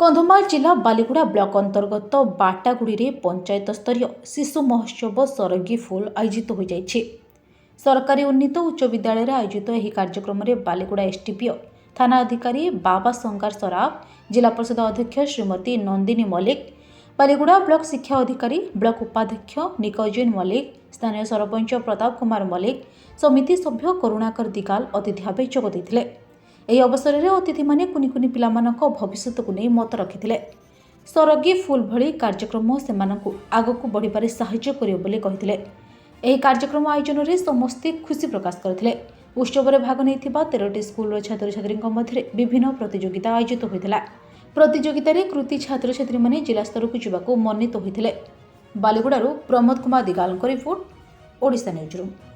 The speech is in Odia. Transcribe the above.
କନ୍ଧମାଳ ଜିଲ୍ଲା ବାଲିଗୁଡ଼ା ବ୍ଲକ ଅନ୍ତର୍ଗତ ବାଟାଗୁଡ଼ିରେ ପଞ୍ଚାୟତ ସ୍ତରୀୟ ଶିଶୁ ମହୋତ୍ସବ ସରଗୀ ଫୁଲ ଆୟୋଜିତ ହୋଇଯାଇଛି। ସରକାରୀ ଉନ୍ନୀତ ଉଚ୍ଚ ବିଦ୍ୟାଳୟରେ ଆୟୋଜିତ ଏହି କାର୍ଯ୍ୟକ୍ରମରେ ବାଲିଗୁଡ଼ା ଏସ୍ଡିପିଓ, ଥାନା ଅଧିକାରୀ ବାବା ଶଙ୍କାର ସରାଫ, ଜିଲ୍ଲା ପରିଷଦ ଅଧ୍ୟକ୍ଷ ଶ୍ରୀମତୀ ନନ୍ଦିନୀ ମଲ୍ଲିକ, ବାଲିଗୁଡ଼ା ବ୍ଲକ ଶିକ୍ଷା ଅଧିକାରୀ, ବ୍ଲକ ଉପାଧ୍ୟକ୍ଷ ନିକଜିନ ମଲ୍ଲିକ, ସ୍ଥାନୀୟ ସରପଞ୍ଚ ପ୍ରତାପ କୁମାର ମଲ୍ଲିକ, ସମିତି ସଭ୍ୟ କରୁଣାକର ଦିଗାଲ ଅତିଥି ଭାବେ ଯୋଗ ଦେଇଥିଲେ। ଏହି ଅବସରରେ ଅତିଥିମାନେ କୁନି କୁନି ପିଲାମାନଙ୍କ ଭବିଷ୍ୟତକୁ ନେଇ ମତ ରଖିଥିଲେ। ସରଗୀ ଫୁଲ ଭଳି କାର୍ଯ୍ୟକ୍ରମ ସେମାନଙ୍କୁ ଆଗକୁ ବଢ଼ିବାରେ ସାହାଯ୍ୟ କରିବ ବୋଲି କହିଥିଲେ। ଏହି କାର୍ଯ୍ୟକ୍ରମ ଆୟୋଜନରେ ସମସ୍ତେ ଖୁସି ପ୍ରକାଶ କରିଥିଲେ। ଉତ୍ସବରେ ଭାଗ ନେଇଥିବା 13ଟି ସ୍କୁଲର ଛାତ୍ରଛାତ୍ରୀଙ୍କ ମଧ୍ୟରେ ବିଭିନ୍ନ ପ୍ରତିଯୋଗିତା ଆୟୋଜିତ ହୋଇଥିଲା। ପ୍ରତିଯୋଗିତାରେ କୃତି ଛାତ୍ରଛାତ୍ରୀମାନେ ଜିଲ୍ଲାସ୍ତରକୁ ଯିବାକୁ ମନୋନୀତ ହୋଇଥିଲେ। ବାଲିଗୁଡ଼ାରୁ ପ୍ରମୋଦ କୁମାର ଦିଗାଲଙ୍କ ରିପୋର୍ଟ, ଓଡ଼ିଶା ନ୍ୟୁଜ୍ ରୁମ୍।